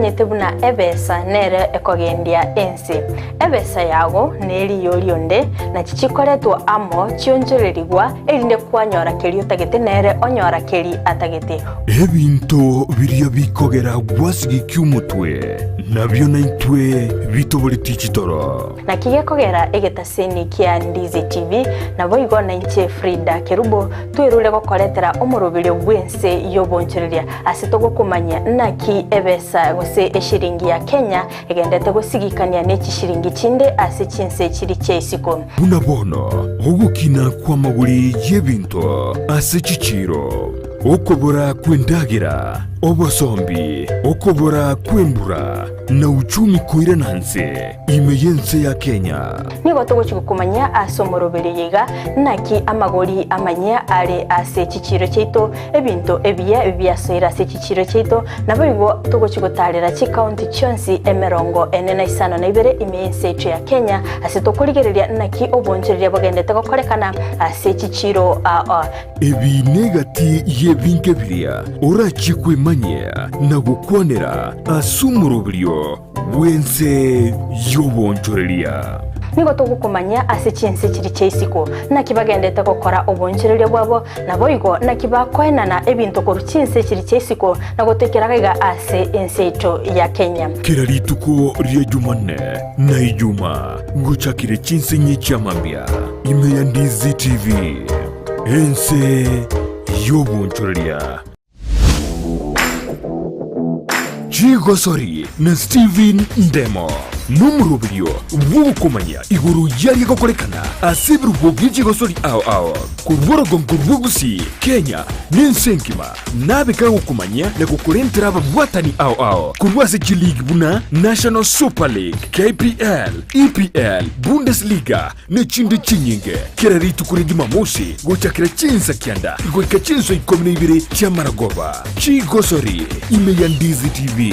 Ntomanyete buna ebesa nere ekogendia ense. Ebesa yago neriyo rionde, nachi chikoretwa amo chionchorerigwa, erinde kwanyora keria otagete nere onyora keri atagete. Ebinto biria bikogera gwasigikia omotwe, nabio naintwe bitoboretie chitoro. Naki gekogera egetaseni kia Ndizi TV, naboigo nainche Frida Kerubo, twerure gokoretera omoroberio bw'ense y'obonchoreria ase togokomanyia naki ebesa gose eshiringi ya Kenya egendete gosigikania ne chishiringi chinde ase chinse chiri chia isiko. Buna bono ogokina kw'amagori y'ebinto ase chichiiro, okobora kw'endagera, obosombi, okobora kw'embura, na uchumi koirana nse ime y'ense ya Kenya. Nigo togochia gokomanyia ase omoroberio oyo iga naki amagori amanyia are ase chichiiro chiaito, ebinto ebiya biasoire ase chichiiro chiaito, naboigo togochia gotaarera chikaunti chionsi emerongo ene na isano na ibere ime y'ense yaito ya Kenya, ase tokorigereria naki obonchoreria bogendete gokorekana ase chichiiro ao. Ebi negati y'ebinto biria orachie kwemanyia na gokwanera ase omoroberio bw'ense y'obonchoreria. Nigo togokomanyia ase chinse chiria chia isiko, naki bagendete gokora obonchoreria bwabo, naboigo naki bakoenana ebinto korwa chinse chiria chia isiko na gotoikera gaiga ase ense yaito ya Kenya. Kera rituko ria Jumanne na Ijuma gochakire chinse inye chia mambia ime ya Ndizi TV, ense y'obonchoreria. Chigosori na Stephen Ndemo nomoroberio bw'ogokomanya igoro y'aria gokorekana ase ebirubo bie chigosori ao ao korwa orogongo rwa Gusii, Kenya na ense engima nabe kagokomanyia na gokorentera ababwatani ao ao korwa ase chiligi buna National Super League, KPL, EPL, Bundesliga nechinde chinyinge, kera rituko ria Jumamosi gochakera chinsa kianda goika chinsa ikomi na ibere chi'amaragoba. Chigosori ime ya Ndizi TV.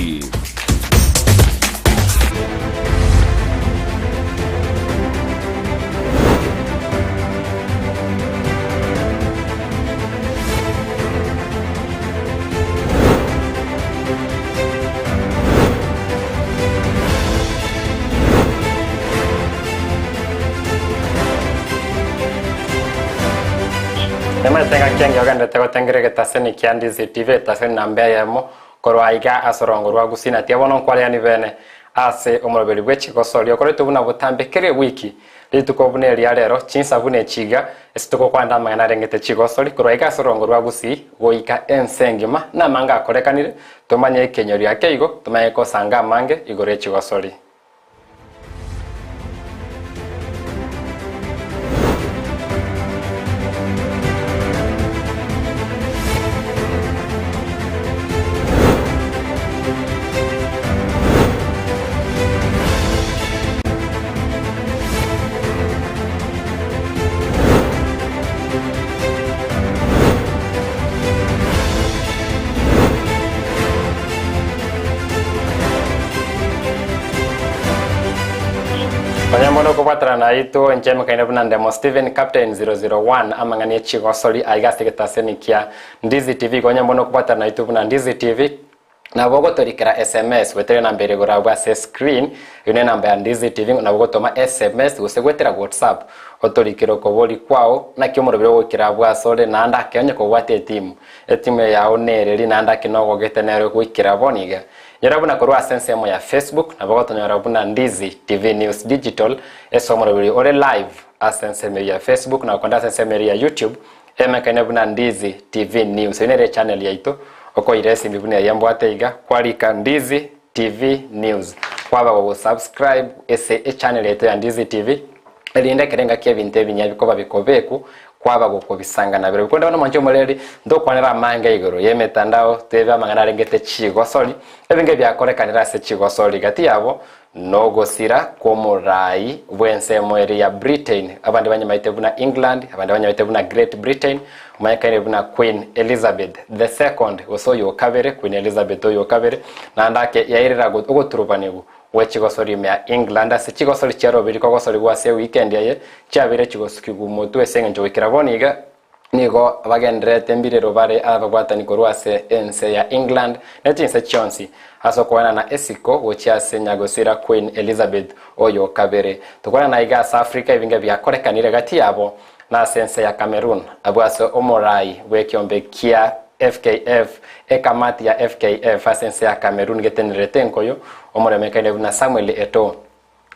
Nimanyete ng'aki engiya ogenderete gotengera egetaseni kia Ndizi TV, etaseni namba eyemo korwa aiga ase orongo rwa Gusii na tiga bono nkwareranie bene ase omoroberi bwe chigosori okoretwe buna botambe kera ewiki rituko buna eria rero chinsa buna echi iga ase togokwana amang'ana arengete chigosori korwa aiga ase orongo rwa Gusii goika ense engima namange akorekanire tomanye ekenyorio ake igo tomanye kosanga amange igoro yechigosori. Onye mbono okobwaterana naitwe inche emekaine buna Ndemo Stephen Captain 001 amang'ana echigosori aiga ase egetaseni kia Ndizi TV igo onye mbono okobwaterana naitwe buna Ndizi TV nabo ogotorikera SMS goetera enamba ere igoro abwo ase screen eyio ne enamba ya Ndizi TV nabo ogotoma SMS gose goetera WhatsApp otorikere okobori kwao naki omoroberi ogoikera abwo asore naende ake onye kobwate etimu Etimu yao nereri naende ake nogogete nere goikera bono iga. Nyora buna korwa ase ensemo ya Facebook nabo gotonyora buna Ndizi TV News Digital ase omoroberi ore live ase ensemo eyio ya Facebook na gokonda ase ensemo eria ya YouTube emekaine buna Ndizi TV News. Eyio nere echannel yaito okoira esimbi buna eye mbwate iga kwarika Ndizi TV News kwaba gogosubscribe ase echannel yaito ya Ndizi TV Erinde ekero engaki ebinto ebinyia bikoba bikobeku, kwaba gokobisangana birobio. Korende bono mwanche omoreri, ntokwanera amange igoro y'emetandao, tebe amang'ana arengete chigosori, ebinge biakorekanire ase chigosori gati yabo nogosira kw'omorai bw'ensemo eria ya Britain, abande banyemaete buna England, abande banyemaete buna Great Britain, omanyekaine buna Queen Elizabeth the Second, gose oyo o kabere, Queen Elizabeth oyo o kabere, naende ake yairera ogoturubanigwa Gwe chigosori ime ya England ase chigosori chia robiri kogosorigwa ase ewikendi eye chiabeire chigosukigwa omotwe ase engencho goikera bono iga. Nigo bagendererete mbirero bare ababwatani korwa ase ense ya England ne chinse chionsi, ase okoenana esiko gochia ase nyagosira Queen Elizabeth oyo kabere. Tokwanana iga ase Africa ebinge biakorekanire gati yabo na ase ense ya Cameroon abwo ase omorai bw'ekiombe kia FKF ekamati ya FKF ase ense ya Cameroon getenererete enkoyo omoremekaine buna Samuel Eto'o.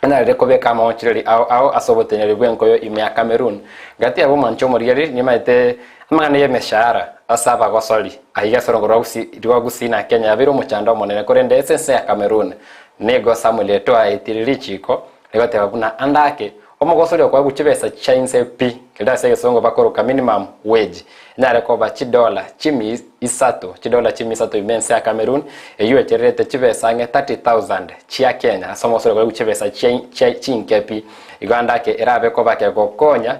Nanyarire kobeka amaonchoreri ao ao ase oboteneneri bw'enkoyo ime ya Cameroon. Gati yabo omwancho omorigereria nimaete amang'ana y'emeshahara ase abagosori aiga ase orongo rwa Gusii rwa Gusii na Kenya yabeire omochando omonene korende ase ense ya Cameroon nigo Samuel Eto'o aetire richiiko rigoteba buna ande ake omogosori okoegwa chibesa chia inse pi keria ase egesongo bakoroka minimum wage Enyare koba chidola chimi isato, chidola chimi isato ime ense ya Cameroon, eyio echererete chibesa ang'e 30,000 chia Kenya ase omosore koegwa chibesa chia chia chinke pi. Igo ande ake erabe koba kegokonya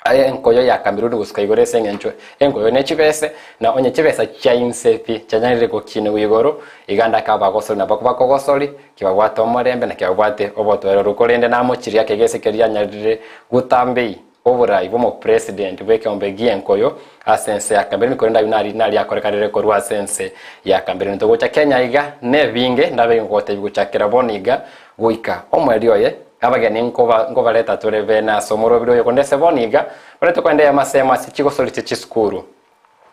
aye enkoyo ya Cameroon gosuka igoro ase eng'encho enkoyo ne chibese, na onye chibesa chia inse pi chianyarire gokinigwa igoro, igo ande ake abagosori nabo bakogosori, kibabwate omorembe na kibabwate obotoereru korende namochirie ake gese keria anyarire gotambei. Oborai bw'omopresident bw'ekeombe gi'enkoyo ase ense ya Cameroon korende ayio nari nari akorekanire korwa ase ense ya Cameroon. Togocha Kenya iga nebinge ndabe ngogotebia gochakera bono iga goika omoerio oye abageni nkoba nkobareta tore bene ase omorobiri oyo konde ase bono iga bare tokoenda emasemo ase chigosori chisukuru.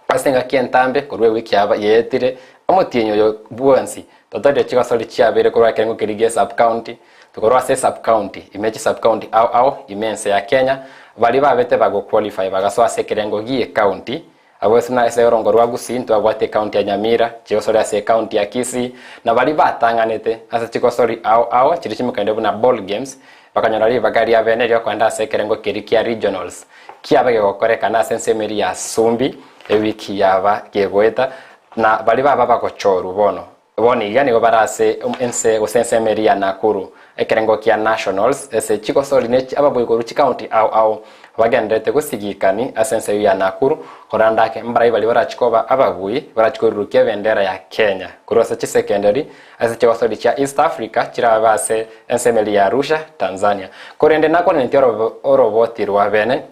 Ase engaki entambe korwa ewiki yaba yaetire, omotienyi oyo bwonsi totorire chigosori chiabeire korwa ekerengo keria gie sub county, korwa ase esub county, ime chisub county ao ao ime ense ya Kenya, baria babete bago qualify bagasoa ase ekerengo gie county, abwo ase buna ase orongo rwa Gusii ntwabwate ecounty ya Nyamira, chigosori ase ecounty ya Kisii, na baria batang'anete ase chigosori ao ao chiria chimokaine buna ball games, bakanyora ribaga ria bene riokoenda ase ekerengo keria kia regionals. Kiaba gegokorekana ase ensemo eria ya Sumbi ewiki yaba gegoeta, na baria baba bagochorwa bono. Bono iga nigo bare ase ense gose ensemo eria ya Nakuru, ekerengo kia Nationals, ase chigosori ne ababui korwa chikaunti ao ao bagendererete gosigikani ase ense eyio ya Nakuru, korende ake mbarai baria barachie koba ababui barachie koirurukia ebendera ya Kenya korwa ase chisekenderi ase chigosori chia East Africa chirabe ase ensemo eria ya Arusha, Tanzania. Korende nakwanetie oroboti rwa bene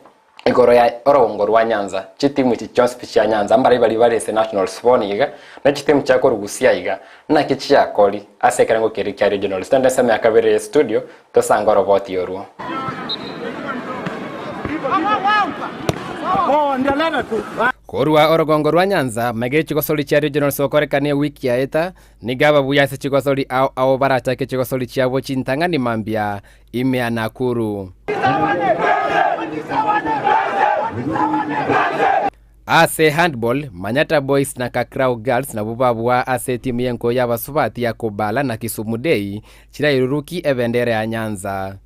igoro ya orogongo rwa Nyanza, chitimu echi chionsi pi chia Nyanza, mbaria baria bare ase nationals bono iga, ne chitimu chia korwa Gusii aiga, naki chiakori ase ekerengo keria kia regionals. Togende ensemo ya kabere ye studio, tosange oroboti orwo. Korwa orogongo rwa Nyanza, maiga chigosori chia regionals gokorekana ewiki yaeta, Nigo ababuya ase chigosori ao ao barachake chigosori chiabo chintang'ani mambia ime ya Nakuru. Ase handball, Manyatta Boys na Kakrau Girls nabwo babua ase etimu y'enkoyo y'abasubati ya Kobala na Kisumu Day chirairuruki ebendera ya Nyanza.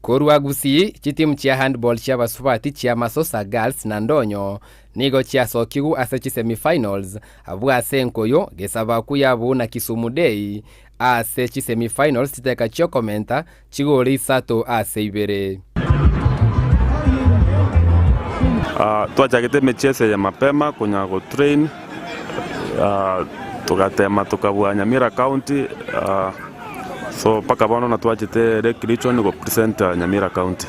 Korwa Gusii, chitimu chia handball chi'abasubati chia Masosa Girls na Ndonyo Nigo chiasokigwe ase chisemi-finals abwo ase enkoyo, Gesabaku y'abwo na Kisumu Day ase chisemi-finals chiteka chiokomenta chigori isato ase ibere. Twachagete emechieso eye mapema konya go train togatema tokabua Nyamira county so mpaka bono natwachete Lake Region go present Nyamira county.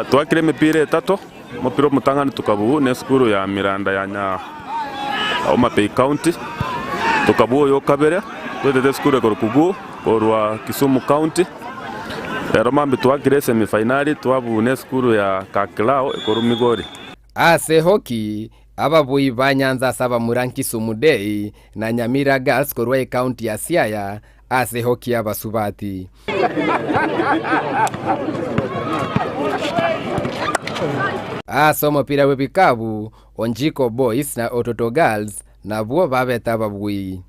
Twakire emepira etato. Omopira omotang'ani tokabua nesukuru ya Miranda ya nya Homa Bay County, tokabua oyo okabere toetete esukuru ekorokwa Guu korwa Kisumu County. Rero mambia twakire esemi finali twabua nesukuru ya Kaklao ekorwa Migori. Ase hockey, ababui ba Nyanza ase abamura Nkisumu Day na Nyamira Girls korwa ecounty ya Siaya ase hockey y'abasubati. Ase omopira bw'ebikabu, Onjiko Boys na Ototo Girls nabwo babete ababui.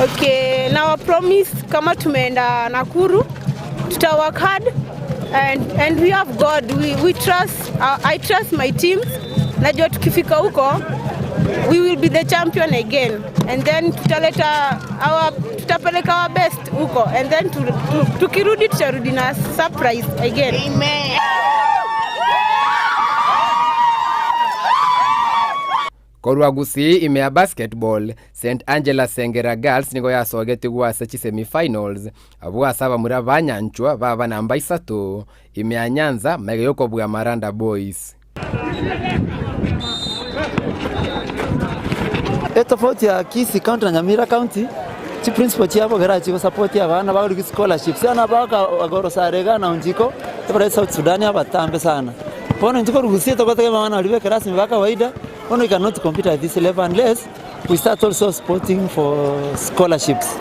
Okay, now promise kama tumeenda Nakuru tuta work hard and we have God we trust I trust my teams. Najua tukifika huko we will be the champion again and then tutaleta our tutapeleka our best huko and then tukirudi tutarudi na surprise again. Amen. Korwa Gusii ime ya basketball, St Angela Sengera Girls nigo yasogetigwe ase chisemi finals abwo ase abamura ba Nyanchwa baba namba isato ime ya Nyanza magega yokobua Maranda Boys. Etofauti ya Kisii County na Nyamira County, chiprinciple chiabo kera chigosupport abana bagorigwe scholarships, abana bagorosare iga na onchiko, ebaraiyo South Sudan abatambe sana. Bono intwe korwa Gusii togotegemea abana baria ba ekerasi ba kawaida, bono we cannot compete at this level unless we start also supporting for scholarships,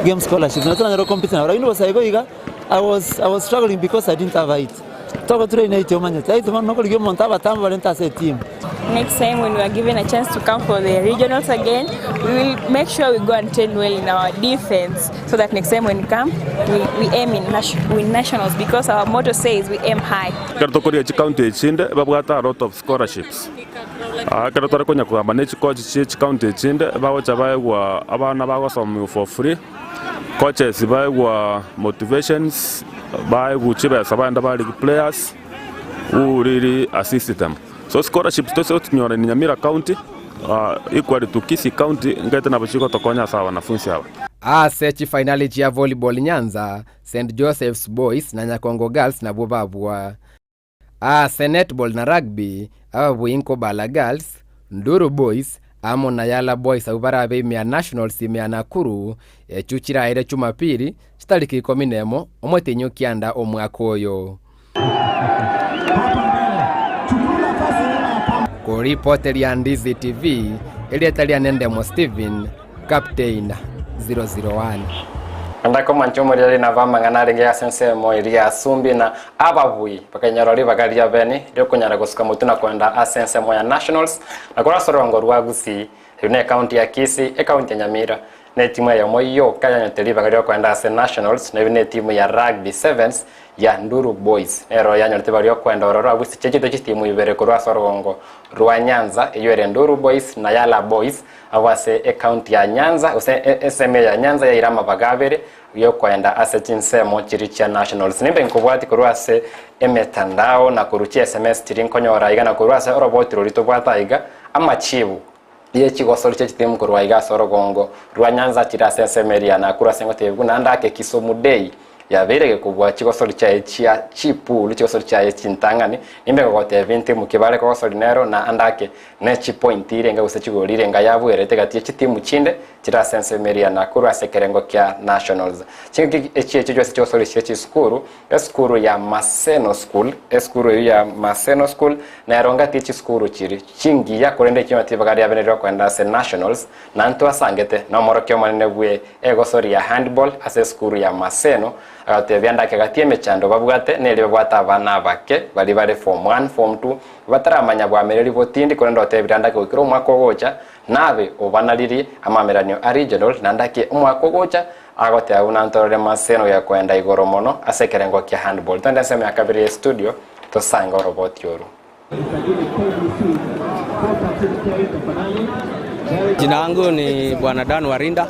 game scholarships, nabo toranyare gocompete nabo. Lakini bosa igo iga, I was, I was struggling because I didn't have height. Togotura ine height omanyete, height bono nokorigia omonto abatambe barente ase etimu. Next time when we are given a chance to come for the regionals again, we will make sure we go and train well in our defense so that next time when we come, we, we aim in win nationals because our motto says we aim high. Ekero tokoria chicounty echinde babwate a lot of scholarships. Ekero tore konya kogamba ne chicoach chie chicounty echinde bagocha baegwa abana bagosomigwa for free, coaches baegwa motivations, baegwa chibesa bagenda ba league players who really assist them. So scholarships tose gochinyora in Nyamira county equally to Kisii county nkaete nabo chigotokonya ase abanafunsi aba. Ase chifainali chia volleyball Nyanza, St Joseph's Boys na Nyakongo Girls nabwo babua. Ase netball na rugby, ababui Nkobala Girls, Nduru Boys, amo na Yala Boys abwo barabe ime ya Nationals ime ya Nakuru, echio chiraere Chumapiri, chitariki ikomi nemo, omotienyi o kianda omwaka oyo. Koripoteria Ndizi TV, erieta riane Ndemo Stephen, Captain 001. Naende akomancha omoriori nabo amang'ana arenge ase ensemo eria ya Sumbi na ababui bakainyora ribaga ria bene riokonyara gosuka motwe na koenda ase ensemo ya Nationals na korwa ase orogongo rwa Gusii. Eyio ne ekaunti ya Kisii, ekaunti ya Nyamira na etimu eyemo yoka yanyete ribaga riokoenda ase Nationals na eyio netimu ya Rugby Sevens ya Nduru Boys nero yanyorete ribaga riokoenda ororo abwo ase chiachiete chitimu ibere korwa ase orogongo rwa Nyanza eyio ere Nduru Boys na Yala Boys Agwo ase ecounty ya Nyanza, gose ensemo ya Nyanza yaira amabaga abere yokoenda ase chinsemo chiria chia nationals. Nimbe nkobwati korwa ase emetandao na korwa chi sms chiria nkonyora aiga na korwa ase oroboti roria tobwate aiga, amachibu ye chigosori chie chitimu korwa aiga ase orogongo rwa Nyanza chire ase ensemo eria ya Nakuru ase ngotebia buna ndake Kisumu Day Yabeire gekobua chigosori chiaye chia chipool, chigosori chiaye chintang'ani, nimbe ngogotebia intimu ki bare kogosori nero na ande ake ne chipoint irenga gose chigori irenga yabuerete gati ye chitimu chinde chire ase ensemo eria Nakuru ase ekerengo kia nationals. Chingaki echi echio chionsi chigosori chire chisukuru, esukuru ya Maseno School, esukuru eyio ya Maseno School nero ngati ye chisukuru chiri chingiya korende ekioma tibaga riabe nerirokoenda ase nationals na ntwasangete na omorokia omonene bwe Egosori ya handball ase esukuru ya Maseno, agatebia ndake gati emechando babwate neria babwate abana abake baria bare form one, form two bataramanya bwamereri botindi korende otebire andake goikera omwaka ogocha nabe obanaririe amameranio a regional na ndake omwaka ogocha agoteba buna ntorore Maseno gekoenda igoro mono ase ekerengo kia handball. Togende ensemo ya kabere ye studio tosange oroboti oru. Jina langu ni Bwana Dan Warinda.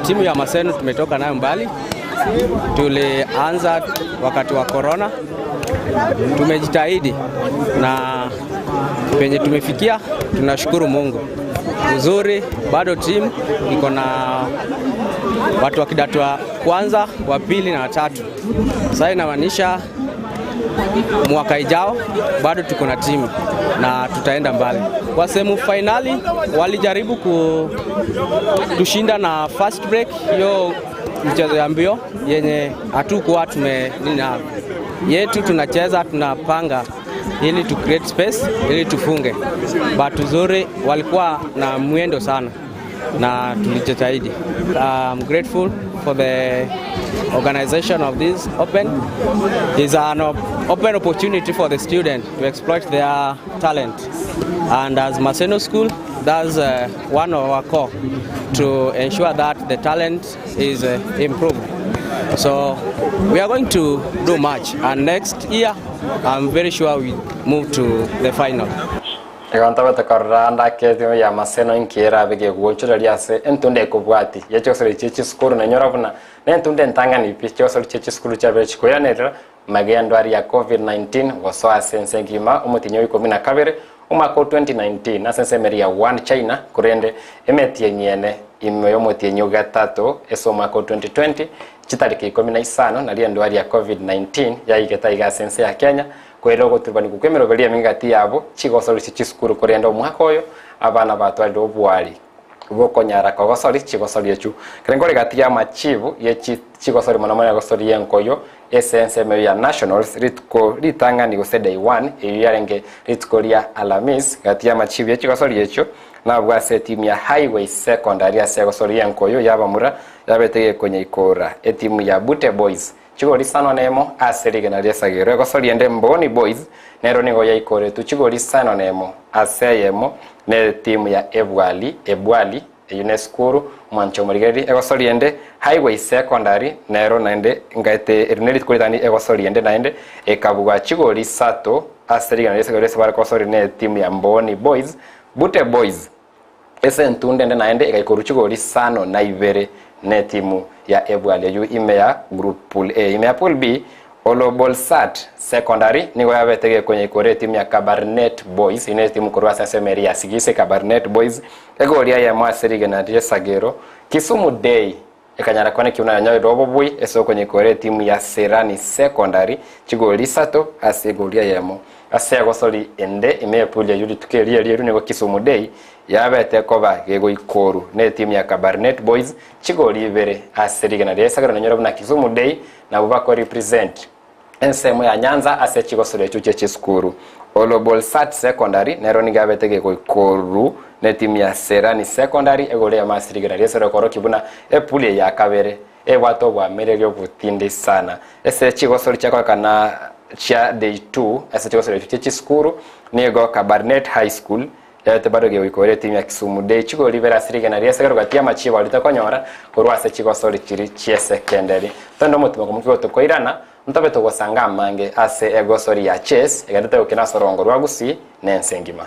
Timu ya Maseno tumetoka nayo mbali. Tulianza wakati wa corona, tumejitahidi na penye tumefikia, tunashukuru Mungu. Uzuri bado timu iko na watu wa kidato wa kwanza, wa pili na watatu. Sasa inamaanisha mwaka ijao bado tuko na timu na tutaenda mbali. Kwa sehemu fainali walijaribu kutushinda na fast break, hiyo mchezo ya mbio yenye hatukuwa tume nina yetu, tunacheza tunapanga ili tu create space ili tufunge, but uzuri walikuwa na mwendo sana na tulijitahidi. I'm grateful for the organization of this open. It's an open opportunity for the student to exploit their talent. And as Maseno School, that's one of our core to ensure that the talent is improved. So we are going to do much, and next year I'm very sure we move to the final. Igo ntabete korora ande ake etimu ya Maseno inki erabe gegoonchoreria ase entunda ekobwatia ye chigosori chie chisukuru na inyora buna nentunda entang'ani pi chigosori chie chisukuru chiabere chikoiranerera magendo aria ya Covid-19 gosoa ase ense engima omotienyi o ikomi na kabere. Omwaka o 2019 ase ensemo eria ya Wuhan, China, korende emetienyi ene ime y'omotienyi o gatato ase omwaka o 2020 chitariki ikomi na isano nario endwari ya Covid-19 yaigete aiga ase ense ya Kenya koira ogoturubanigwa kw'emeroberio emiga gati yabo chigosorisia chisukuru korende omwaka oyo abana batwarire obwari bokonyara kogosori chigosori echio. Ekero nkore gati y'amachibu ye chigosori mono mono egosori y'enkoyo ase ensemo eyio ya Nationals rituko ritang'ani gose day one eyio yarenge rituko ria Alhamis gati y'amachibu ye chigosori echio nabwo ase etimu ya Highway Secondary ase egosori y'enkoyo y'abamura yabete gekonyaikora etimu ya Bute Boys Chigori isano nemo ase rigena ri'esagero. Egosori ende Mboni Boys nero nigo yaikoretwe chigori isano nemo ase eyemo netimu ya Ebwali, Ebwali, eyio nesukuru, omwancho omorigereria. Egosori ende Highway Secondary nero naende ngaete eri nerituko ritang'ani egosori ende naende ekabugwa chigori isato ase rigena ri'esagero ase bare kosori netimu ya Mboni Boys. Bute Boys Ase entunda ende naende egaikorwa chigori isano na ibere netimu ya Ebwali eyio ime ya Group Pool A. Ime ya Pool B, Olobolsat Secondary nigo yabete gekonya ikoro etimu ya Kabarnet Boys, eyio netimu korwa ase ensemo eria ya Sigisi. Kabarnet Boys egori eyemo ase rigena ri'esagero. Kisumu Day Ekanyara kwane buna yanyorire obobui ase okonyekora etimu ya Serani Secondary chigoli isato ase egoli eyemo. Ase egosori ende ime y'epuli eyio rituko erio erio nigo Kisumu Day yabete koba gegoikoru netimu ya Kabarnet Boys chigoli ibere ase rigena ria Isagero nonyore buna Kisumu Day nabwo bako represent Ensemo ya Nyanza ase chigosori echio chie chisukuru. Olobolsat Secondary nero nigo yabete gegoikoru netimu ya Serani Secondary egoro eyemo ase rigena ri'esero ekorokia buna epuli eye ya kabere ebwate obwamereri obotindi sana ase chigosori chiakorekana chia day two ase chigosori echio chie chisukuru nigo Kabarnet High School Yabete bado gegoikora etimu ya Kisumu Day chigori ibere ase rigena ri'esegero gati y'amachibo aria tokonyora korwa ase chigosori chiria chi'esekenderi. Totende omotimoko moke gotokoirana, ntobe togosanga amange ase egosori ya chess egenderete gokina ase orongo rwa Gusii na ense engima.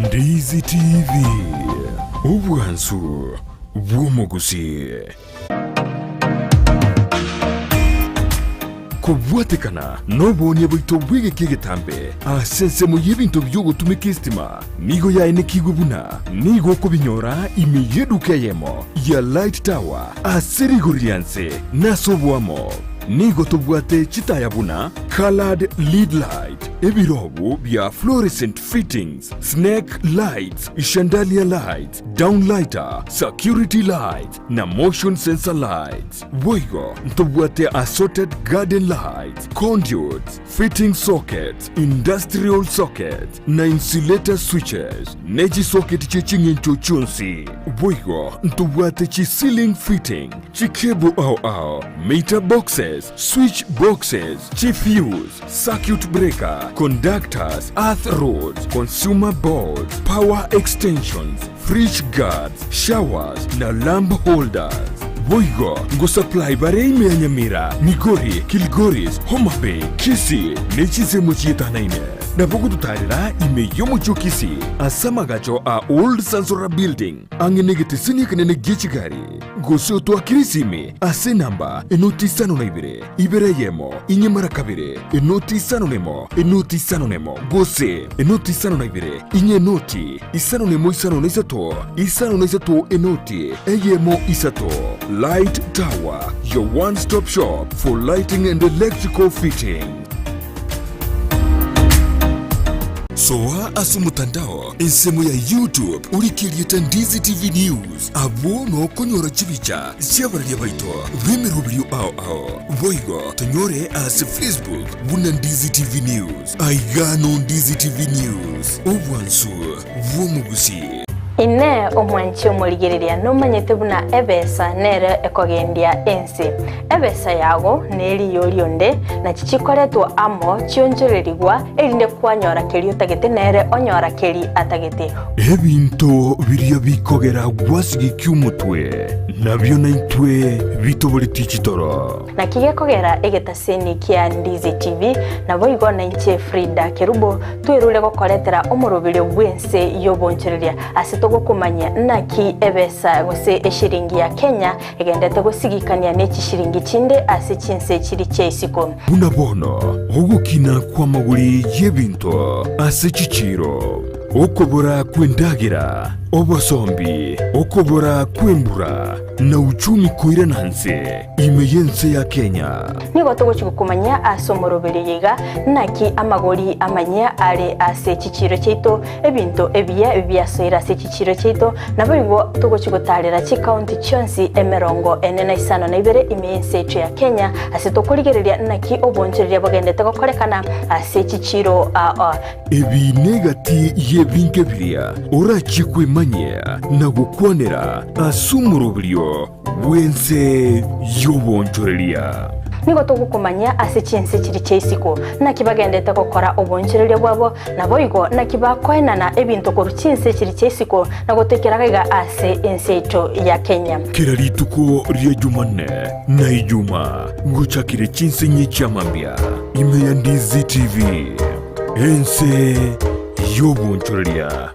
Ndizi TV, obwansu bw'omogusii. Kobwatekana noboonia bwaito bw'egeka egetambe ase ensemo y'ebinto bi'ogotumeka esitima nigo yaenekigwe buna nigo okobinyora ime y'eduka eyemo ya Light Tower ase rigori ria nse na ase oboamo. Nigo tobwate chitaya buna coloured lead light, ebirobu bia fluorescent fittings, snake lights, chandelier lights, downlighter, security lights na motion sensor lights. Boigo ntobwate assorted garden lights, conduits, fitting sockets, industrial sockets na insulator switches, ne chisocket chie ching'encho chionsi. Boigo ntobwate chi ceiling fitting, chicable ao ao, meter boxes, switch boxes, chifuse, circuit breaker, conductors, earth rods, consumer boards, power extensions, fridge guards, showers na lamp holders. Boigo ngosupply bare ime ya Nyamira, Migori, Kilgoris, Homa Bay, Kisii ne chinsemo chietanaine. Nabo gototarera ime y'omochie o Kisii ase amagacho a Old Sansora Building ang'e negeteseni ekenene gie chigari. Gose otwakere esimi ase enamba enoti isano na ibere, ibere eyemo, inye mara kabere, enoti isano nemo, enoti isano nemo, gose enoti isano na ibere, inye enoti isano nemo isano na isato, isano na isato enoti eyemo isato. Light Tower, your one stop shop for lighting and electrical fitting. Soa ase omotandao ensemo ya YouTube orike erieta Ndizi TV News, abwo nokonyora chibicha chi'abararia baito b'emeroberio ao ao. Boigo tonyore ase Facebook buna Ndizi TV News. Aiga no Ndizi TV News, obwansu bw'omogusii. Inee! Omwanchi omorigereria nomanyete buna ebesa nere ekogendia ense? Ebesa yago neriyo rionde, nachi chikoretwa amo chionchorerigwa, erinde kwanyora keria otagete nere onyora keria atagete. Ebinto biria bikogera gwasigekia omotwe, nabio naintwe bitoboretie chitoro. Naki gekogera egetaseni kia Ndizi TV, naboigo nainche Frida Kerubo, twerure gokoretera omoroberio bw'ense y'obonchoreria ase togokomanyia naki ebesa gose eshiringi ya Kenya egendete gosigikania ne chishiringi chinde ase chinse chiri chia isiko. Buna bono ogokina kw'amagori y'ebinto ase chichiiro, okobora kw'endagera, obosombi, okobora kw'embura, na uchumi koirana nse ime y'ense ya Kenya. Nigo togochia gokomanyia ase omoroberio oyo iga, naki amagori amanyia are ase chichiiro chiaito, ebinto ebiya biasoire ase chichiiro chiaito, naboigo togochia gotaarera chikaunti chionsi emerongo ene na isano na ibere ime y'ense yaito ya Kenya, ase tokorigereria naki obonchoreria bogendete gokorekana ase chichiiro aa. Ebi negati y'ebinto biria orachie kwemanyia na gokwanera ase omoroberio bw'ense y'obonchoreria. Nigo togokomanyia ase chinse chiria chia isiko, naki bagendete gokora obonchoreria bwabo, naboigo naki bakoenana ebinto korwa chinse chiria chia isiko na gotoikera gaiga ase ense yaito ya Kenya. Kera rituko ria Jumanne na Ijuma ngochakire chinse inye chi'amambia ime ya Ndizi TV, ense y'obonchoreria.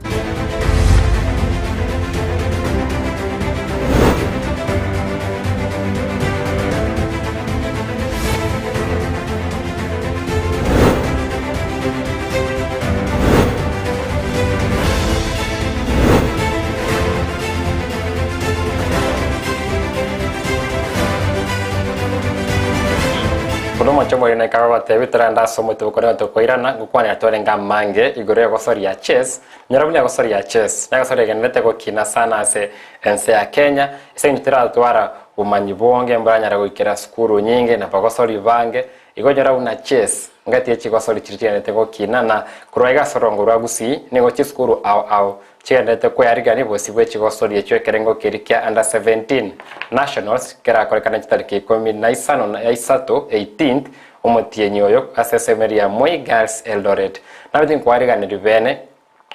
Korwa omochie omoyio naikare obatebie, Torende ase omote bokore ng'a tokoirana, ngokwanera twarenge amange igoro y'egosoria chess. Nyora buna egosoria chess negosoria egendererete gokina sana ase ense ya Kenya, ase eng'encho teratwara bomanyi bonge mboranyare goikera sukuru nyinge na bagosori bange. Igo nyora buna chess ngati ye chigosori chiria chigendererete gokina na korwa iga ase orongo rwa Gusii nigo chisukuru ao ao chigendererete kwearigania bosio bwe chigosori echio ekerengo keria kia Under 17 Nationals kerakorekane chitariki ikomi na isano na isato, 18th, omotienyi oyo ase esemeri ya Moi Girls Eldoret. Nabete nkwariganirie bene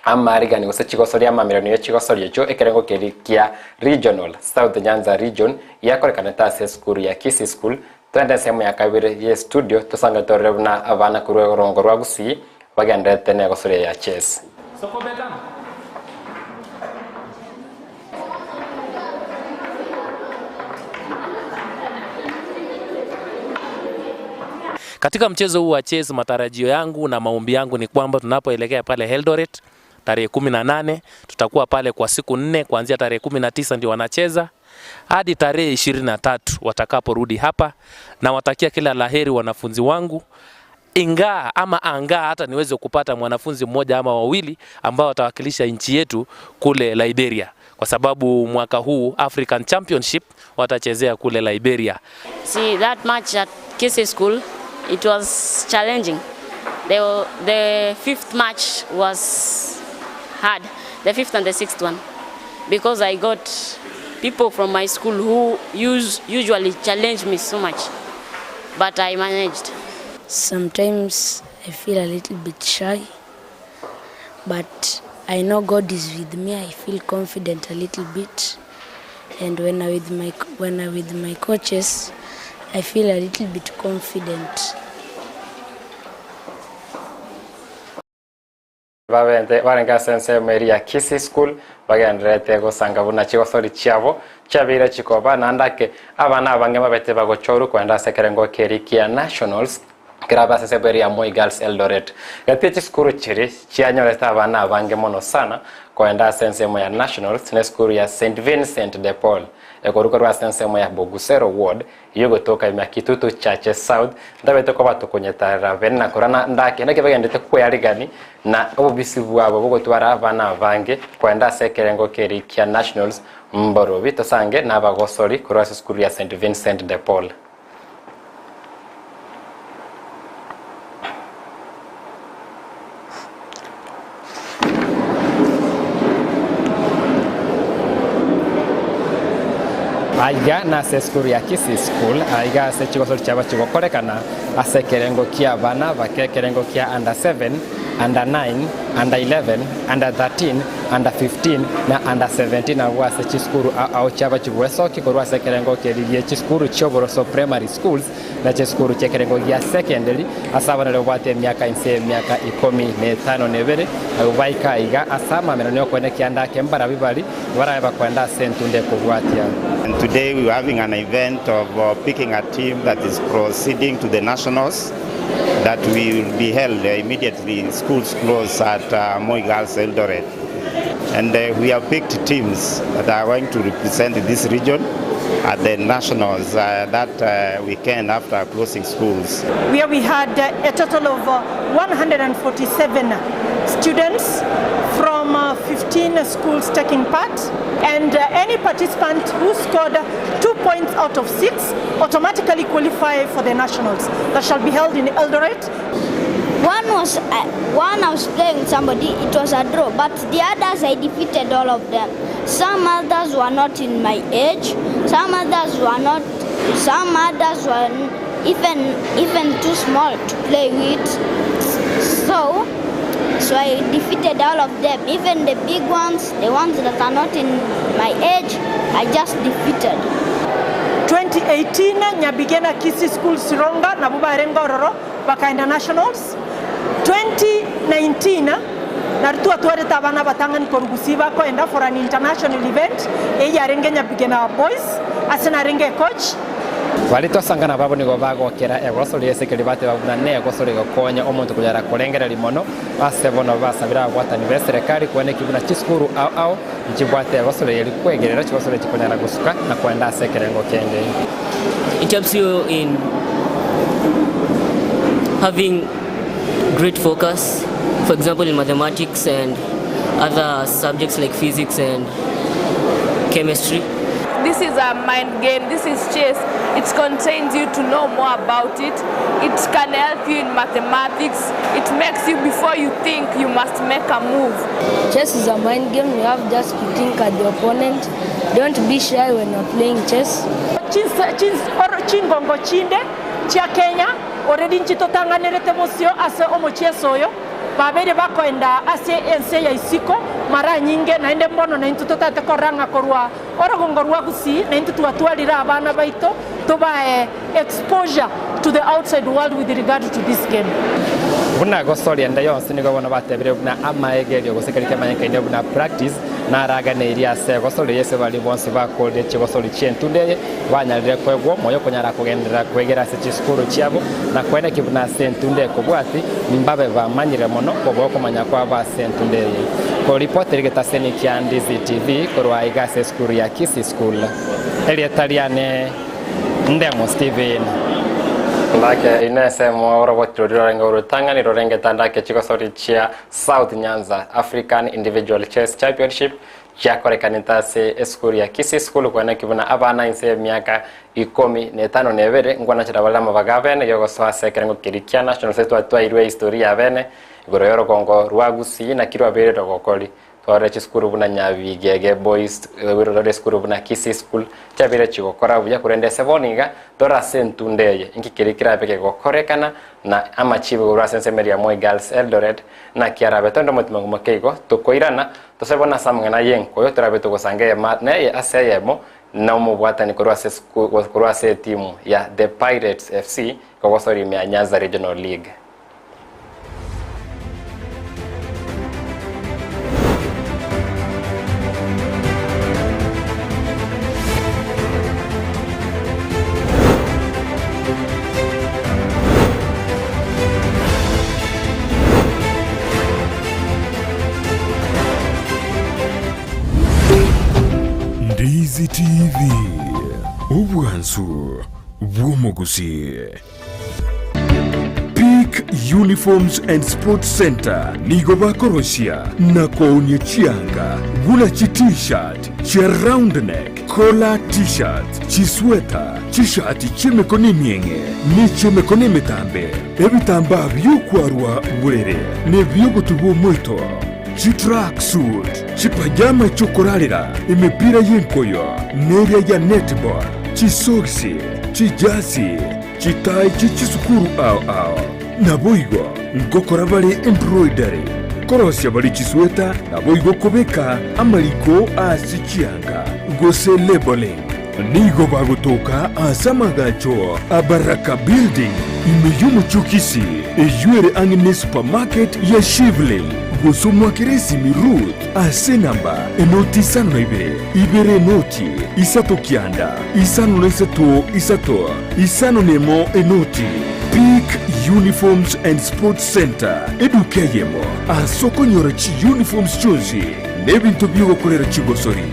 amarigani gose chigosori amamererano ye chigosori echio ekerengo keria kia Regional, South Nyanza Region, giakorekanete ase esukuru ya Kisii School. Twende ensemo ya kabere ye studio tosange torore buna abana korwa orongo rwa Gusii bagendererete negosoria ya chess. Katika mchezo huu wa chess, matarajio yangu na maombi yangu ni kwamba tunapoelekea pale Eldoret tarehe 18 tutakuwa pale kwa siku nne, kuanzia tarehe 19 ndio wanacheza hadi tarehe 23 watakaporudi hapa, na watakia kila laheri wanafunzi wangu ingaa ama angaa hata niweze kupata mwanafunzi mmoja ama wawili ambao watawakilisha nchi yetu kule Liberia, kwa sababu mwaka huu African Championship watachezea kule Liberia. See, that match at Kisii School, it was challenging. The fifth match was hard, the fifth and the sixth one, because I got people from my school who usually challenge me so much, but I managed. Sometimes I feel a little bit shy, but I know God is with me. I feel confident a little bit, and when I'm with my coaches, I feel a little bit confident. Babente barenge ase ensemo eria ya Kisii School bagendererete gosanga buna chigosori chiabo chiabeire chikoba naende ake abana abange babete bagochorwa kogenda ase ekerengo keria kia Nationals kerabe ase ensemo eria ya Moi Girls Eldoret. Gati ye chisukuru chiria chianyorete abana abange mono sana kogenda ase ensemo ya Nationals ne esukuru ya St Vincent de Paul ekorwa korwa ase ensemo ya Bogusero Ward Eyio gotoka ime ya Kitutu Chache South, ntabete koba tokonyetarera bene na korana ndake naki bagendete kwearigani na obobisi bwabo bogotwara abana abange koenda ase ekerengo keria kia Nationals mborobi tosange nabagosori korwa ase esukuru ya St Vincent de Paul. Aiga nase esukuru ya Kisii School, aiga ase chigosori chiabo chigokorekana ase ekerengo kia abana bake ekerengo kia under 7, under 9, under 11, under 13, under 15 na under 17 abwo ase chisukuru ao ao chiabo chigwesokia korwa ase ekerengo keria gie chisukuru chi'oboroso primary schools na chisukuru chi'ekerengo gia secondary ase abana baria babwate emiaka inse y'emiaka ikomi na etano na ebere abwo baika aiga ase amamenano y'okoenda kianda ake mbarabi bari barabe bakoenda ase entunda ekobwatia. And today we were having an event of picking a team that is proceeding to the nationals that will be held immediately schools close at Moi Girls Eldoret. And we have picked teams that are going to represent this region at the nationals that weekend after closing schools. Where we had a total of 147 students from 15 schools taking part and any participant who scored 2 points out of 6 automatically qualify for the nationals that shall be held in Eldoret. One was one I was playing with somebody, it was a draw, but the others I defeated all of them. Some others were not in my age, some others were not, some others were even, even too small to play with. So, so I defeated all of them, even the big ones, the ones that are not in my age, I just defeated. 2018 Nyabigena Kisii School Sironga nabwo barenge ororo bakaenda nationals 2019 nario twatwarete abana abatang'ani korwa Gusii bakoenda for an international event eyio yarenge Nyabigena Boys ase narenge ecoach. Baria twasangana babo nigo bagokera egoso ri'ense keria bateba buna negoso rigokonya omonto konyara korengereria mono. Ase bono basabire ababwatani b'eserekari koenekia buna chisukuru ao ao nchibwate egoso riria rikwegerera chigoso riria chikonyara gosuka na koenda ase ekerengo kende. It helps you in having great focus, for example in mathematics and other subjects like physics and chemistry. This is a mind game, this is chess, it contains you to know more about it, it can help you in mathematics, it makes you before you think you must make a move. Chess is a mind game, you have just to think at the opponent, don't be shy when you're playing chess. Chingongo chinde chia Kenya already nchitotang'anerete bosio ase omochieso oyo, babeire bakoenda ase ense ya isiko mara nyinge, naende mbono naintwe totagete korora ng'a korwa orogongo rwa Gusii naintwe twatwarire abana baito tobae exposure to the outside world with regard to this game. Buna gosoria ende yonsi nigo bono batebire buna amaegerio gose keria kemanyekaine buna practice naraganeirie ase egosori eye ase baria bonsi bakorire chigosori chi'entunda eye banyarire koegwa omoyo okonyara kogenderera kwegera ase chisukuru chiabo na koenekia buna ase entunda ekobwati mbabe bamanyire mono kobua okomanya kwabo ase entunda eye. Koripoteri getaseni kia Ndizi TV korwa aiga ase esukuru ya Kisii School. Erieta riane Ndemo Stephen. Ndake ine ensemo oroboti roria rorenge orotang'ani rorengete ndake chigosori chia South Nyanza African Individual Chess Championship chiakorekanete ase esukuru ya Kisii School kweneki buna abana inse y'emiaka ikomi na etano na ebere nkwanachera bare amabaga abene yogosoa ase ekerengo keria kia national ase twatwairwe ehistory yabene igoro y'orogongo rwa Gusii naki rwabeire rogokori Twarore chisukuru buna Nyabigege Boys, rore esukuru buna Kisii School, chiabeire chigokora buya, korende ase bono iga tore ase entunda eye, inki keria kerabe kegokorekana na amachibu korwa ase ensemo eria ya Moi Girls Eldoret, naki arabe tore omotimangu moke igo, tokoirana, tosoe bono ase amang'ana y'enkoyo torabe togosanga eyemo neye ase eyemo na omobwatani korwa ase korwa ase etimu ya The Pirates FC kogosoria ime ya Nyanza Regional League. Ndizi TV, obwansu bw'omogusii. Peak Uniforms and Sports Centre nigo bakorosia na koonia chianga buna chi T-shirt, chia round neck, collar T-shirts, chisweta, chishati chi'emekono emieng'e ne chi'emekono emetambe, ebitambaa bi'okwarwa borere na ebi'ogotuba omoito. Chitracksuit, chipajama chi'okorarera, emepira y'enkoyo, neria ya netball, chisogisi, chijasi, chitai chie chisukuru ao ao. Naboigo ngokora bare embroidery, korosia bare chisweta, naboigo kobeka amariko ase chianga, gose labelling. Nigo bagotoka ase amagacho a Baraka Building, ime y'omochie o Kisii, eyio ere ang'e ne supermarket ya Shivling. Gose omoakere esimi Ruth ase enamba enoti 52, ibere enoti, isato kianda, 53 isato, 51 enoti. Peak Uniforms and Sports Centre, eduka eyemo ase okonyora chiuniforms chionsi Nebinto bi'ogokorera chigosori.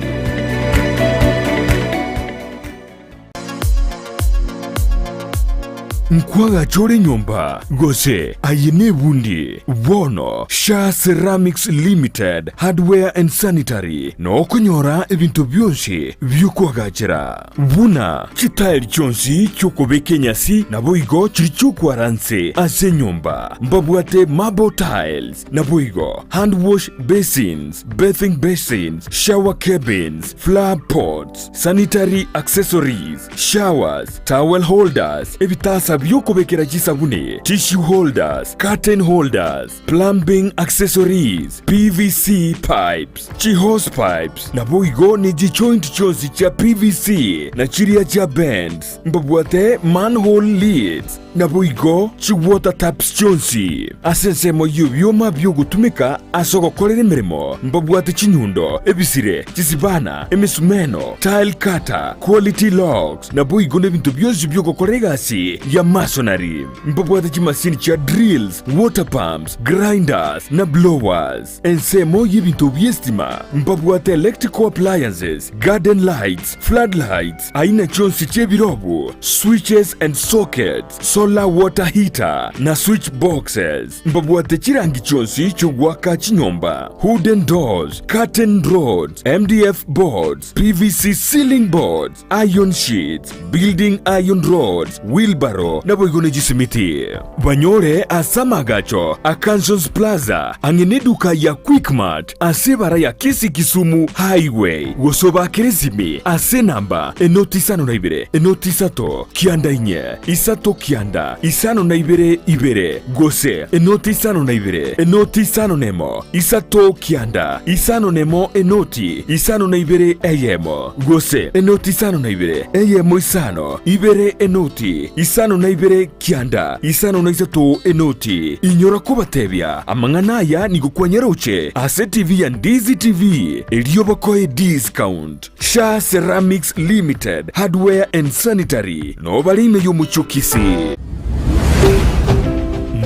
Nkwagacha ore enyomba, gose aye nebundi? Bono Sha Ceramics Limited Hardware and Sanitary nokonyora ebinto bionsi bi'okoagachera, buna chitaeri chionsi chi'okobeka enyasi naboigo chiria chi'okwara nse ase enyomba. Mbabwate marble tiles, Naboigo hand wash basins, bathing basins, shower cabins, flower pots, sanitary accessories, showers, towel holders, ebitasa bi'okobekera chisabuni, tissue holders, curtain holders, plumbing accessories, PVC pipes, chi-hose pipes, naboigo ne chijoint chionsi chia PVC na chiria chia bends. Mbabwate manhole lids, Naboigo chi-water taps chionsi ase ensemo y'ebioma bi'ogotumeka ase ogokorera emeremo, mbabwate chinyundo, ebisire, chisibana, emesumeno, tile cutter, quality locks, naboigo nebinto bionsi bi'ogokora egasi ya masonry. Mbabwate chimasini chia drills, water pumps, grinders, na blowers. Ensemo y'ebinto bi'esitima mbabwate electrical appliances, garden lights, flood lights, aina chionsi chi'ebirobu, switches and sockets, solar water heater, na switch boxes. Mbabwate chirangi chionsi chi'ogoaka chinyomba, wooden doors, curtain rods, MDF boards, PVC ceiling boards, iron sheets, building iron rods, wheelbarrow, naboigo ne chisimiti. Banyore ase amaagacho a Kansons Plaza ang'e neduka ya Quickmart ase ebara ya Kisii Kisumu Highway gose obaakere esimi ase enamba enoti 52 enoti isato kianda inye isato kianda 52 ibere gose enoti 52 enoti 51 isato kianda 51 enoti 52 eyemo. Gose enoti 52, eyemo isano, ibere enoti, 52 kianda, 53 enoti. Inyora kobatebia, amang'ana aya nigo kwanyaroche ase TV ya Ndizi TV, erio bakoe discount. Sha Ceramics Limited, Hardware and Sanitary, noo bare ime y'omochie o Kisii.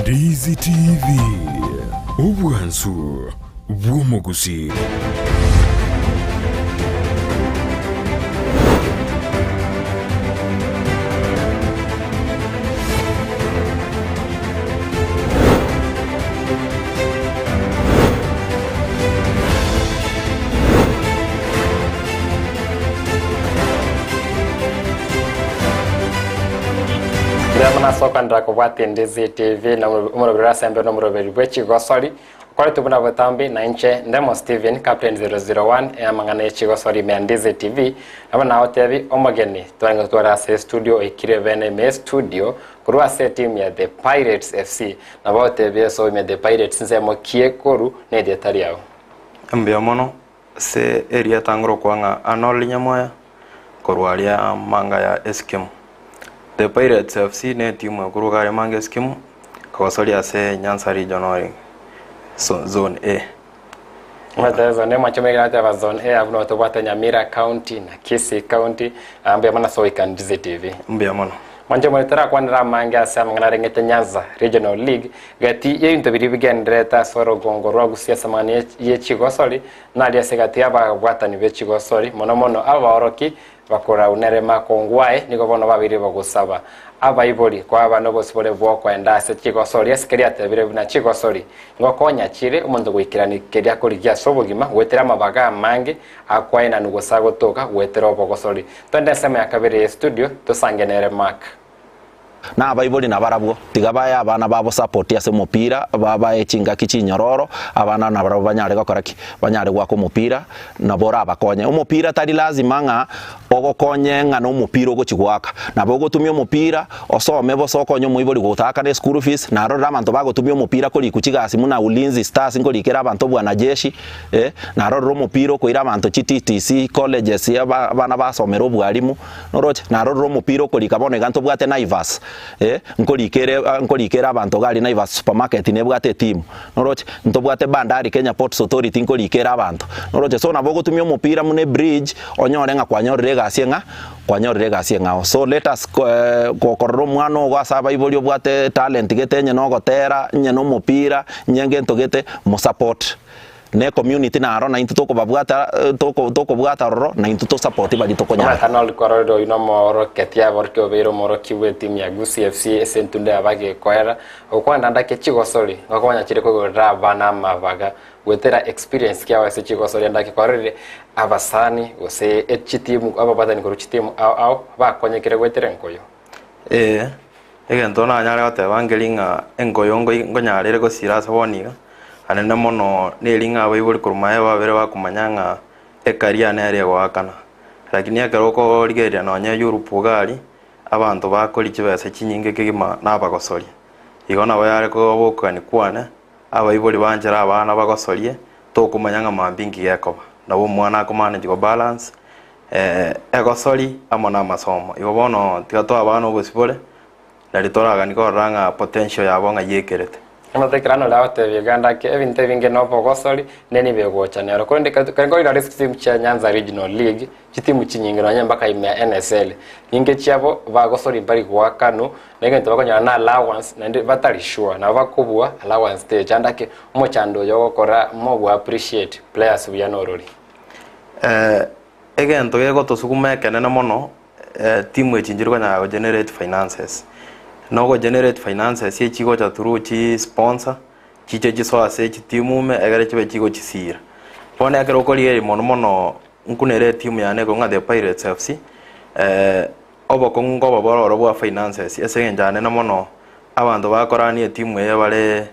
Ndizi TV, obwansu bw'omogusii. Mbuya mono ase okwenderera kobwatia Ndizi TV na omoroberi ore nomoroberi bwe chigosori. Okoretwe buna botambe na inche Ndemo Steven, Captain 001 ey'amang'ana ye chigosori ime ya Ndizi TV, nabo nagotebi omogeni twarenge gotwara ase estudio oikire bene ime y'estudio korwa ase etimu ya The Pirates FC. Nabo agotebia ase ime The Pirates nsemo ki ekoru na erieta riao. Mbuya mono ase erieta ngorokwa ng'a Arnold Nyamoya korwa aria Manga ya Eskimo. The Pirates FC ne etimu ekorwa iga aria Manga Eskimo, kogosoria ase Nyanza Regional League, so zone A. Omanyete zone A mwanche moigere ateba zone A abwo nabo tobwate Nyamira County na Kisii County, ah mbuya mono ase goika Ndizi TV. Mbuya mono. Mwanche more torakwanere amange ase amang'ana arengete Nyanza Regional League, gati y'ebinto biria bigendererete ase orogongo rwa Gusii ase amang'ana ye ye chigosori, naria ase egati y'ababwatani be chigosori, mono mono abaoroki Bakoraunere makongu aye, nigo bono babeire bagosaba abaibori koa abana obosibore bw'okoenda ase chigosori. Ase keria atebire buna chigosori ngokonya chire omonto goikerania keria akorigia ase obogima goetera amabaga amange akwaenanwa gose agotoka goetera obogosori. Twende ensemo ya kabere ye studio tosange nere Mark. Na abaibori nabarabwo, tiga bae abana babo support ase omopira, babae chingaki chinyororo, abana nabarabwo banyare gokora ki? Banyare goaka omopira, nabo orabakonye. Omopira tari lazima ng'a ogokonye ng'a nomopira ogochi goaka. Nabo ogotumia omopira, osome bosa okonye omoibori gotaakana eschool fees, narorire abanto bagotumia omopira korikwa chigasi buna Ulinzi Stars nkorikera abanto obwanajeshi, eh, narorire omopira okoira abanto chi TTC, colleges, abana basomera obwalimu. Noroche? Narorire omopira okorika bono iga ntobwate Naivas, eh, nkorika ere nkorika ere abanto iga aria Naivas supermarket nebwate etimu. Noroche? Ntobwate Bandari Kenya Ports Authority nkorika ere abanto. Noroche? So nabo ogotumia omopira buna ebridge onyore ng'a kwanyorire egasi eng'a kwanyorire egasi eng'ao. So let us gokorora omwana ogo ase abaibori obwate etalent gete onye na ogotera, onye na omopira, onye ngento gete, mosupport. Ne ecommunity naro naintwe tokobabwata toko tokobwata ororo naintwe tosapoti baria tokonyara. Omanyete Arnold kwarorire oyio nomoroketi aborokigwa obeire omorokia bw'etimu ya Gusii FC ase entundo yabo agekoera gokwana ndake chigosori ngokonya chire koigorera abana amabaga goetera experience kiabo ase chigosori ndake kwarorire abasani gose echitimu ababwatani korwa chitimu ao ao bakonyekire goetera enkoyo. Ee, egento nanyare goteba nkeri ng'a enkoyo nkoi nkonyara ere gosira ase bono iga, anene mono neri ng'a abaibori korwa maye babere bakomanya ng'a ekaria nere egoakana. Lakini ekero okorigereria nonye Europe iga aria, abanto bakoria chibesa chinyinge kegima nabagosoria. Igo nabo yare koba okogania kwane, abaibori banchere abana bagosorie, tokomanya ng'a mambia inki gekoba. Nabo omwana akomanage kobalance. egosori amo namasomo. Igo bono tiga toe abana obosibore, nari toraganie korora ng'a potential yabo ng'ai ekerete. Amatekero ano riagotebia Uganda ake ebinto ebinge na obogosori ne nibo egocha nero. Korende ekero nkorira ase chitimu chia Nyanza Regional League, chitimu chinyinge nonye mpaka ime ya NSL, nyinge chiabo bagosori mbari goakanwa, na egento bakonyora na allowance naende batari sure, nabo bakobua allowance techa. Ande ake omochando oyo ogokora mogo appreciate players buya norori. Egento gegotosuguma ekenene mono, timu echi nchiri konyara go generate finances. Na ogo generate finances echigocha through chi sponsor, chiche chisoe ase chitimu ime egere chibe chigochisira. Bono ekero okorigereria mono mono nkunere etimu yane ekong'a The Pirates FC, obokong'u nkoba bore oro bwa finances ase eng'encho anene mono abanto bakorania etimu eye bare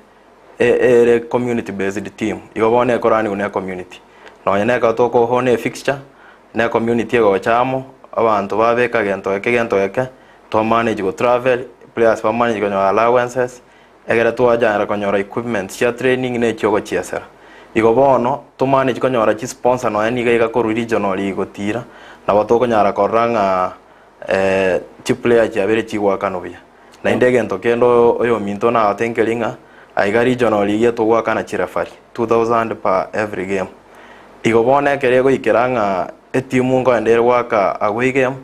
ere community based team, igo bono ekoraniwa ne community. Nonye na ekero tokohona efixture, ne community egocha amo, abanto babeka gento eke gento eke, twa manage go travel, players ba manage konyora allowances, egere twachara konyora equipment chia training na echia ogochiesera. Igo bono, to manage konyora chisponsor nonye niga iga korwa regional gotira, nabo tokonyara korora ng'a chiplayer chiabeire chigoakanwa buya. Naende egento kende oyominto nagotenkeri ng'a aiga regional rigia togoakana chirefari 2000 per every game. Igo bono ekero egoikera ng'a etimu nkoenda ere goaka away game,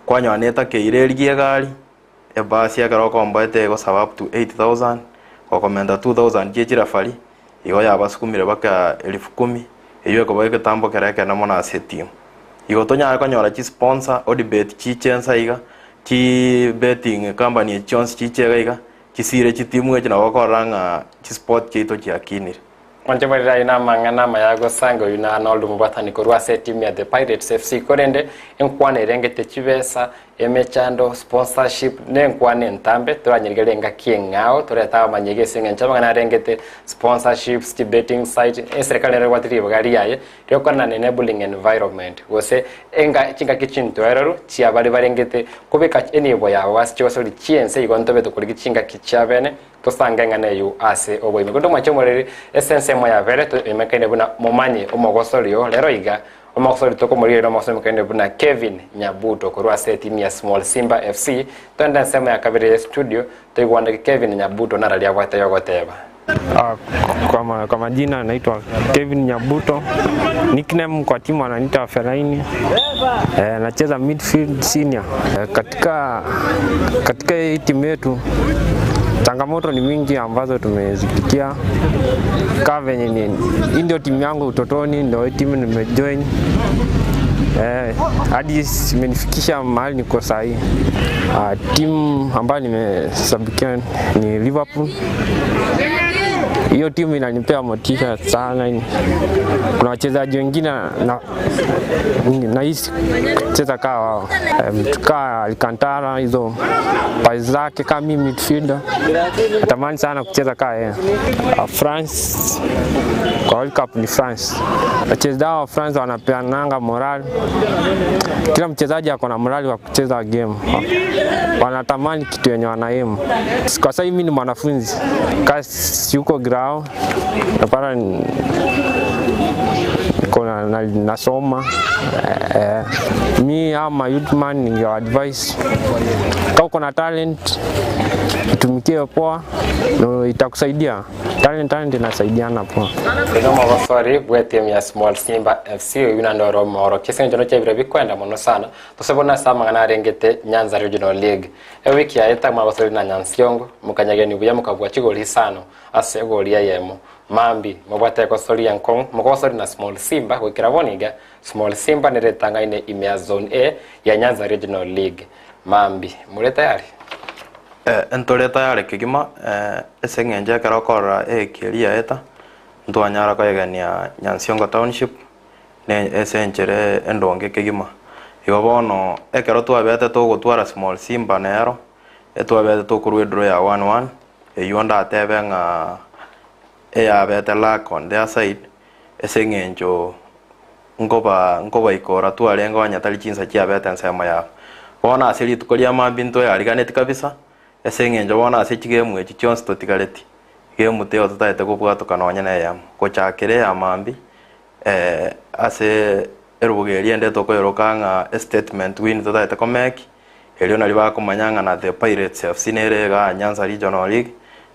kwanyora netakeire erigie egari, ebasi ekero okomboete egosaba up to 8000, gokomenta 2000 chie chirefari, igo yabasukumire baka elfu kumi, eyio ekoba egetambo kere ekenene mono ase etimu. Igo tonyare konyora chisponsor, odibet chiche ensa iga, Chi betting company echi chionsi chiche iga iga, chisire chitimu echi nabo okorora ng'a chisport chiaito chiakinire. Mwanche morire ayio namang'ana amaya agosanga oyio na Arnold omobwatani korwa ase etimu ya The Pirates FC korende enkwana erengete chibesa, emechando, sponsorship ne enkwana entambe toranyerigererie engaki eng'ao torete abamanyegi ase eng'encho amang'ana arengete sponsorships, chibetting site, eserekari nero ebwate ribaga riaye Riokwana na enabling environment, gose enga chingaki chintoereru chia baria barengete kobeka enibo yabo ase chigosori chi'ense igo ntobe tokorigi chingaki chia bene tosange eng'ana eyio ase oboime. Korende omwanche omoreri ase ensemo ya bere toimekaine buna momanye omogosori oo rero iga omogosori tokomorigereria nomogosori oimekaine buna Kevin Nyabuto korwa ase etimu ya Small Simba FC. Toende ensemo ya kabere ye studio toigwandeke Kevin Nyabuto nararia abwate yogoteba. Kwa, kwa majina naitwa Kevin Nyabuto, nickname kwa timu ananiita Fellaini. E, nacheza midfield senior. E, katika, katika hii timu yetu changamoto ni mingi ambazo tumezipitia kaa venye ni hii ndio timu yangu utotoni, ndio hii timu nimejoin eh, hadi imenifikisha mahali niko sahii. Timu ambayo nimesabikia ni Liverpool. Hiyo timu inanipea motisha sana. Kuna wachezaji wengine na nahisi kucheza kaa wao, kaa Alcantara, hizo pasi zake, kama mimi midfielder natamani sana kucheza kaa yeye. France kwa World Cup ni France. Wachezaji wa France wanapeananga morali, kila mchezaji ako na morali wa kucheza game, wanatamani kitu yenye wanaimu. Kwa sasa mimi ni mwanafunzi, kasi yuko grao napata niko nasoma mi ama youthman ningewa advice kama uko na talent itumikie poa, no, itakusaidia. Talent inasaidiana poa. Ino mogosori bwa timu ya Small Simba FC oyu naende oro omorokia ase eng'encho noche ebiro bikwenda mono sana tosebona ase amang'ana arengete Nyanza Regional League. Ewiki yaeta mwagosori na Nyansiongo mokanyageni buya mokabua chigori isano ase egori eyemo. Mambi mobwate egosori enkong'u mogosori na Small Simba goikera bono iga Small Simba nere etang'aine ime ya Zone A ya Nyanza Regional League. Mambi more tayari? Ntore tayari kegima, ase eng'encho ekero okorora egeki eria yaeta, ntwanyara koegenia Nyansiongo Township ne ase enchera endonge kegima. Igo bono ekero twabete togotwara Small Simba nero, etwabete tokorwa edraw ya 1-1, eywo ndatebe ng'a eyabete luck on their side, ase eng'encho nkoba nkobaikora twarenge onye tari chinsa chiabete ensemo yabo. Bono ase rituko ria mambia ntweyariganeti kabisa, ase eng'encho bono ase chigemu echi chionsi totigareti, gemu teiyo totaete kobwatoka nonye na eyemo. Gochakera eya mambia ase erubuga eria ende tokoeroka ng'a estatement win totaete komeki, erio nario bakomanya ng'a na The Pirates FC nere igaa Nyanza Regional League,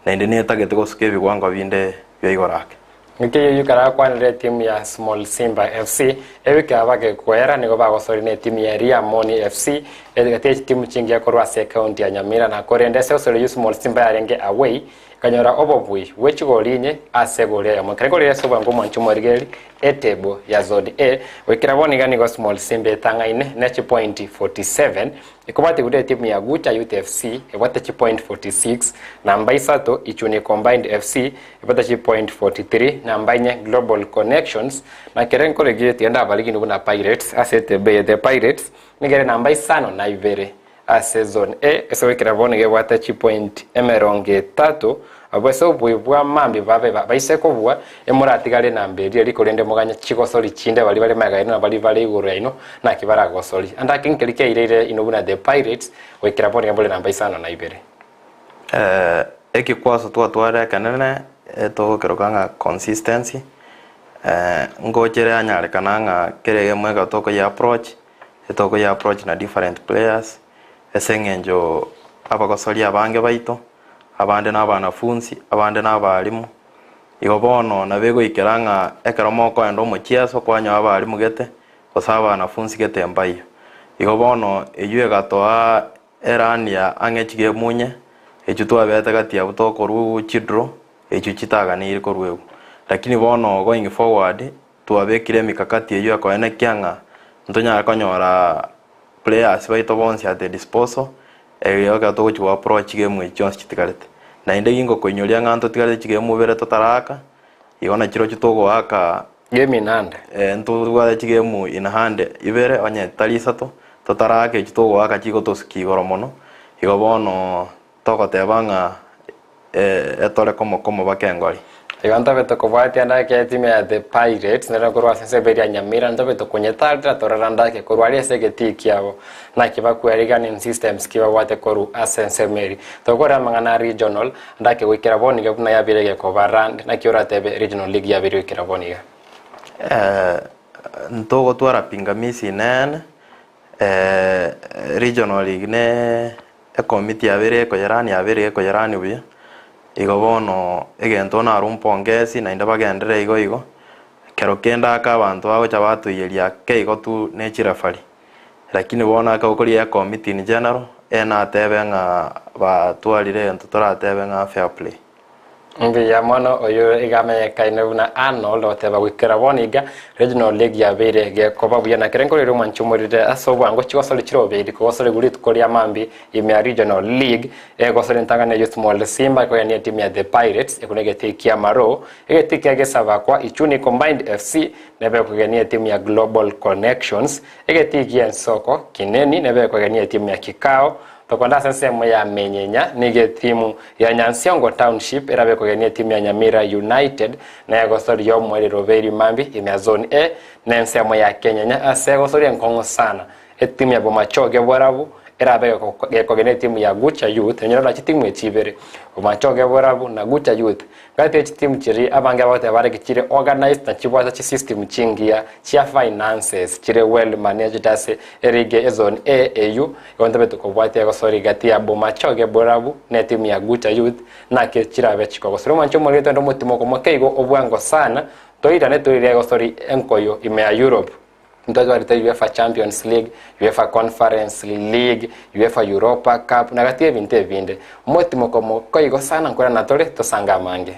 naende netagete gosuka ebigwango binde bia igoro ake. Naki eyio karakwanere etimu ya Small Simba FC, ewiki aba bagekwera nigo bagosoria na etimu ya Riamoni FC egati ye chitimu chingiya korwa ase ekaunti ya Nyamira na korende ase gosori eyio Small Simba yarenge away ekanyora obobui bwe chigori inye ase egori eyemo. Ekero egori ase obwango omwancho omorigereri etable ya Zone A goikera bono iga nigo Small Simba etang'aine ne chipointi 47 Ekobwatia igoro etimu ya Gucha Youth FC ebwate chipoint 46, namba isato Ichuni Combined FC ebwate chipoint 43, namba inye Global Connections na kere nkoregie tiga ndabarigini buna Pirates ase etable eye The Pirates nigo ere namba isano na ibere ase zone A ase goikera bono iga ebwate chipoint emerongo etato Abwo ase obobe bwa mambia babe baise kobua, emoratigare enamba eria eria, korende moganye chigosori chinde baria bare magega yaino na baria bare igoro yaino, naki baragosori. Ande ake nkeria kiaireire inwe buna The Pirates, goikera bono iga mbore namba isano na ibere. Ekikwaso twatwarire ekenene etogokeroka ng'a consistency, ngochere yanyarekana ng'a kera egemo ekero tokoyia approach, etokoyia approach na different players, ase eng'encho abagosori abange baito. abande nabanafunsi, abande nabalimu. Igo bono nabo egoikera ng'a ekero mokoenda omochieso kwanyora abalimu gete, gose abanafunsi gete mbaiyo. Igo bono eyio egatoa erani ya ang'e chigemunye, echio twabete gati abwo tokorwa chidraw, echio chitaganeiri korwa egwo. Lakini bono going forward, twabekire emikakati eyio ekoenekia ng'a ntonyare konyora players baito bonsi at the disposal, Erio ekero togochia goapproach chigemu echi chionsi chitigarete, naende gingokoinyoria ng'a ntotigarete chigemu ibere totaraaka, igo nachirochio togoaka Game in hand. ntobwate chigemu in hand ibere onye tari isato, totaraaka echio togoaka chigotosukia igoro mono, igo bono togoteba ng'a etore komo komo baka engori. Igo ntobe tokobwatia ndake etimu ya The Pirates nere korwa ase ensemo eria ya Nyamira ntobe tokonyetarera torora ndake korwa aria ase egetii kiabo naki bakwerigania systems ki babwate korwa ase ensemo eria. Togokora amang'ana a regional ndake goikera bono iga buna yabeire gekoba rand naki oratebe regional league yabeire goikera bono iga. Ntogotwara pingamizi inene, regional league ne Ekomiti yabeire gekoyerania yabeire gekoyerania buya, igo bono egento narwo mpongesi naende bagenderere igo igo, ekero kende ake abanto bagocha batoiyeria ake igo tu ne chirefari. Lakini bono ake gokorigia ekomiti in general, eye natebe ng'a batwarire egento toratebe ng'a fair play. Mbuya mono oyo iga amenyekaine buna Arnold ogoteba goikera bono iga Regional League yabeire gekoba buya na kere nkorire omwanchi omorire ase obwango chigosori chirobeiri kogosorigwa rituko ria mambi ime ya Regional League egosori entang'ani ya Youth Mall Simba ekogenia etimu ya The Pirates ekuna egetii kia Maro egetii kia Gesabakwa Ichuni Combined FC nebe ekogenia etimu ya Global Connections egetii gia Ensoko Kineni nebe ekogenia etimu ya Kikao Tokonda ase ensemo ya Menyenya, nigo etimu ya Nyansiongo Township erabe ekogenia etimu ya Nyamira United na egosoria omoerio Robeiri Mambi ime ya Zone A na ensemo ya Kenyenya ase egosoria enkong'u sana. Etimu ya Bomachoge Borabu erabe gekogenia etimu ya Gucha Youth enyore oroche chitimu echi ibere Bomachoge Borabu na Gucha Youth Gati ye chitimu chiria abange bagoteba bareke chire organised na chibwate chisystem chingiya chia finances chire well managed ase erigi ya ezone A eyio egontebete kobwatia egosori gati ya Bomachoge Borabu na etimu ya Gucha Youth naki chirabe chikogosora omwancho omoriri twende omotimoko mokeigo obwango sana toirane toire egosori enkoyo ime ya Europe. Ntotwarete UEFA Champions League, UEFA Conference League, UEFA Europa Cup, na gati y'ebinto ebinde. Motimoko mokoigo sana nkorana tore, tosange amange.